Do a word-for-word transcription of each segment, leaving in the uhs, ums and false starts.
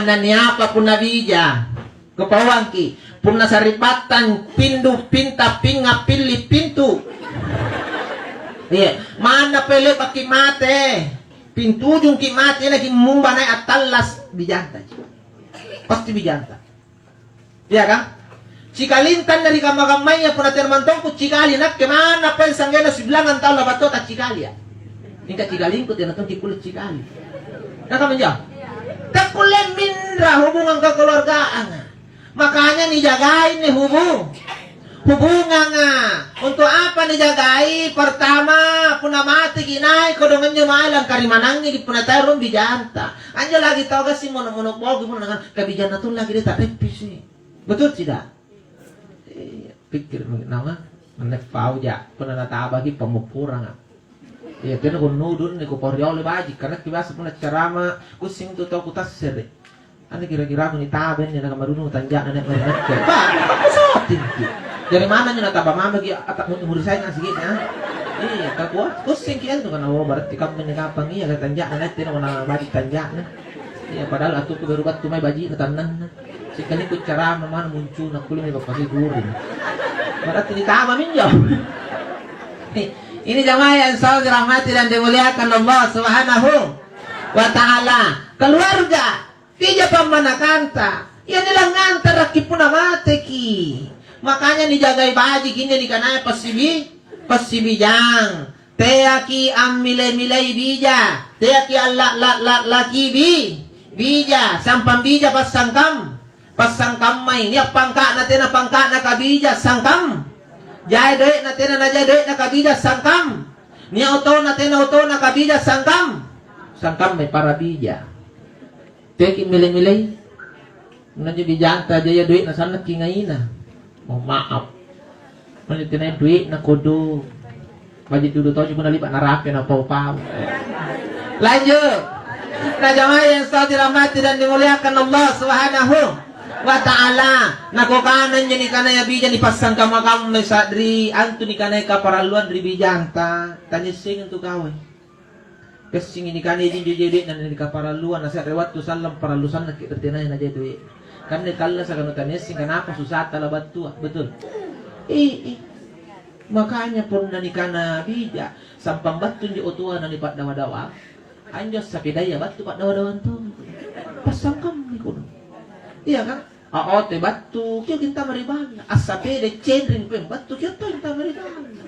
Naniapa punna bija? Kupauangki, punna sari'battang pindu pinta pinga pilli pintu. Iya, manna pole le'baki mate, pintujungki mate, naki mumba nai attallas, bijanta. Pasti bijanta. Iya kan? Cikalinta anne ri kamma-kammaya punna tena mantongku cikali nakke manna poeng sanggenna sibilangang taung labattua taccikalia. Mingka cikalingku tena tongki kulle cikali. Nakamanjo? Takkulle minra hubungang kekeluargaanga. Makanya nijagai anne hubung hubunganga. Untuk apa nijagai? Pertama, punna mateki nai kodong anjo mae langkarimanangngiki punna tae rung bijanta. Anjo lagi tau gassing mono-mono bogi punna nakana, "Kabijanna tu lagi deh tak peppisi." Betul tidak? Iya, pikkiri maki naung, anne pau ja, punna natabaki pammopporanga. Iya, tena kunnudu anne kupau ri ole baji, karena ki biasa punna carama, kussing tu tau kutassere. Anne kira-kira aku nitaba anne, nakamarunung tanja'na nia' mae ri nakke. Bah, aku sotingki. Jari mana anjo nataba mamaki ata muri-, murisaing asigi, ah? Iya, takua, kussingki antu kana, oh, berarti kamu anne kapang iya, tanja'na nia' tena wana baji tanja'na. Iya, padahal attuku baru battu mae baji'na tannanna. Sikalingku carama manna muncuna, kullemi pappasiguring. Berarti nitaba minjo. Ini jamaah yang selalu dirahmati dan dimuliakan Allah Subhanahu wa Ta'ala. Keluarga, bija pammanakanta. Iya nilangantarakki punna mateki. Makanya nijagai baji' injo nikanaya passibi-, passibijang. Teaki ammile-milei bija, teaki alla'la-la'laki bi-, bija, sampang bija passangkam-, passangkammai, nia' pangka'na tena pangka'na kabija sangkam, jae doe'na tena najae doe'na kabija sangkam, nia' otona tena otona kabija sangkam, sangkammai para bija. Teaki mile-milei. Punna anjo bijanta jaia doe'na sannakki ngaina. Mohon maaf. Punna anjo tenaya doe'na kodong. Baji' dudu tauji punna liba' narapi napau-pau. Lanjut. Nah, jamaah yang selalu dirahmati dan dimuliakan Allah Subhanahu wa Ta'ala. Nakokana anjo nikanaya bija nipassangkamma-kammai sa'ri antu nikanaya kaparalluang ri bijanta. Taniassengi antu kawai. Kessingi nikana iji injo je'ne'na nikaparalluang, na se're wattu sallang parallu sannaki ri tenaya najae doe'na. Kanne tallasaka nutaniasseng kanapa susata labattua, betul? Ih, ih. Makanya punna nikana bija, sampang battu injo otoa nanipaddawa-dawa, anjo sapedaya battu paddawa-dawang to. Passangkammi kodong. Iya kan? A oto battu, kioki antama ri balla. Assapeda cenring peng battu, kio toi antama ri balla.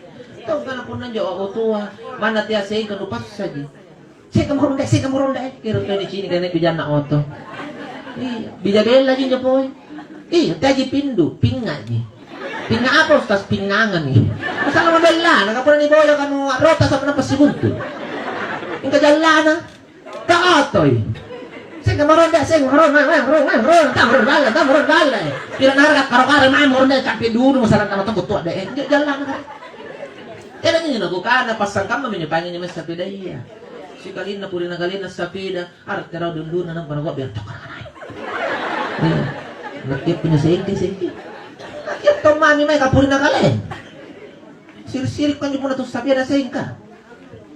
Tau kana punna anjo otoa, manna tea sengka nupassaji. Sengka muronda, sengka muronda, eh. Kiro toi nicini' kene bijanna oto. Iya, bija bella ji injo poi. Iya, teaji pindu, pingaji. Pinga apa, Ustaz? Pingangan nih. Masalah mabella, na kapura niboya kanu rota sampai nampa sibuntu. Ingka jallana. Ta'otoi. Seng maronda, seng maronda, maeng, maeng, maeng, maeng, maeng, ta maronda balla, ta maronda balla. Pila nara karo-karo maeng maronda, tapi dulu masalah nama toko tua deh. Injo jallana kan. Tena nini nakukana passangkamma minjo pangi nyo messa sapedaya. Sikalinna purina kalenna sapeda, artera dunduna nampa nagua biar tokka naik. Iya. Nakke punya sengke, sengke. Nakke to mami mai kapurina kalen. Siri-siri konjo punna tu sapeda sengka.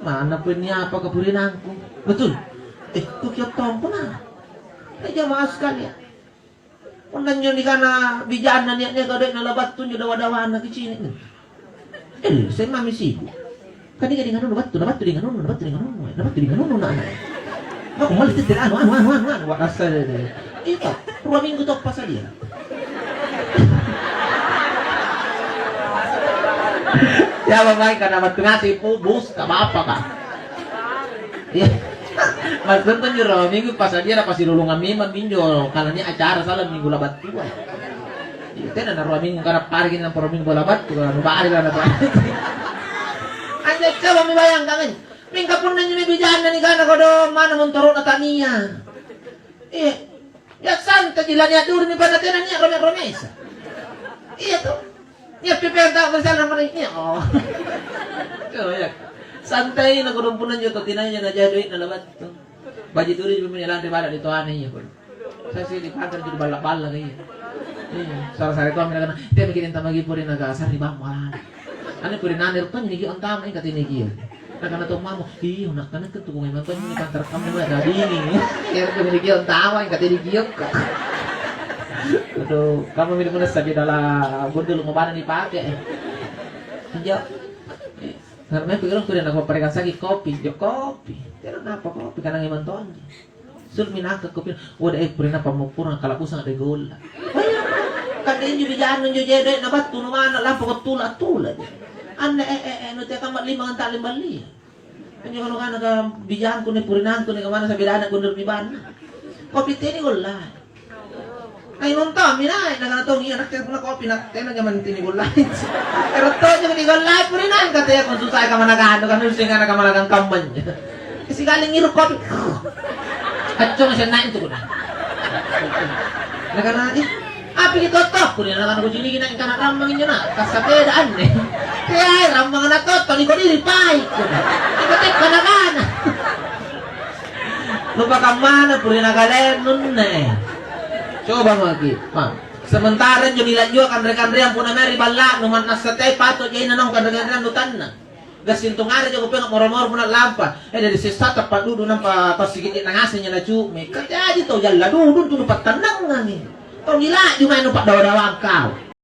Mana pun ni apa kapurinangku. Betul? Eh, tu kiottong punna. Eh, jamaah sekalian. Punna njo nikana bijanna nia'-nia' kau dek nalabattu njo dawa-dawana kicini'. Eh, saya mami sibuk. Kan dia dengan nunu battu, nabattu dengan nunu, nabattu dengan nunu, nabattu dengan nunu, nak, nak. Aku malah tittir anu, anu, anu, anu, anu, wak rasa dia, dia. Itu, dua minggu toppa sadia. Ya, Bapak, karena battu ngasih, oh, bos, tak apa-apa, Kak. Iya. Maksudnya, rua minggu pas dia ada pasti lolongan memang minjo, karena ini acara salah minggu labattua. Iya, tena na rua minggu karena pari kita rua minggu labattu, kalau nu bari lah, nu bari. Anjo coba mi bayangkan, eh. Mingka punna injo bijanna nikana kodong, mana montoro'na tania. Iya. Ya santai ji, lania' duru ni pada tena nia' rome-romesa. Iya to. Nia' pipeng tau misalna mari nia'. Oh. Coba ya. Santai na kodong punna injo to tinaya na jaha doe'na labattu. Baji' tuli ji pemene lanre balla' di toane iya kodong. Saya sih di pantai jadi balla'-balla' iya. Iya, sare-sare toa mi nakana, "Dia bikin entah lagi puri naga sari bang malah." Ane puri nane rupanya niki ontama ingka tini kia. Nakana to mamo, "Iyo, nakana kan tu kungai mantong ini pantara kamu ya, tadi ini." Ya, udah dikiok tawa, yang katanya dikiok. Aduh, kamu minum mana sabi dalam bundul mau mana dipakai? Iya. Karena itu orang tuh nak parekan sakit kopi, jo kopi. Tidak apa kopi, karena emang tonji. Sulmi nangka kopi, wah, eh, purina pammopporang kala'busang ri golla. Kan injo bijanu injo je'ne' nabattu nu mana lampa ko tula-tula. Anne, eh, eh, eh, nu tekamma lima nganta limballia. Anjo kalau kana ka bijangku ni purinangku ni kamana sabedana kundur ni banna. Kopi teni golla. Nai nonton mi nai, nakana tong iya, nakke punna kopi na tena jaman tini gollai. Ero toja ni gollai puri nangka teh, kun susah kamanagang, kan sing ana kamanagang kampanye. Sikali ngiru kopi. Accong senna itu kuna. Nakana, "Ih, api ki totto?" Puri nakana kuciniki na kana rammang injo na, kasapeda anne. Teai rammang na totto ni kodiri pai. Iko tekka nakana. Lupa kammana puri nakalaeng nunne. Coba maki, ma. Sementara injo nilajua kanre-kanreang punna mae ri balla'nu, mannassa teai pato jaina naung kanre-kanreang nutanna. Gassing tongara jako penga moro-moro punna lampa. Eh, dari sessata paddudu nampa passikiddi na ngaseng injo nacu'mi. Kajaji tau jalla dudung tu nupattannangangi. Tau nilaju mae nupaddawa-dawang kau.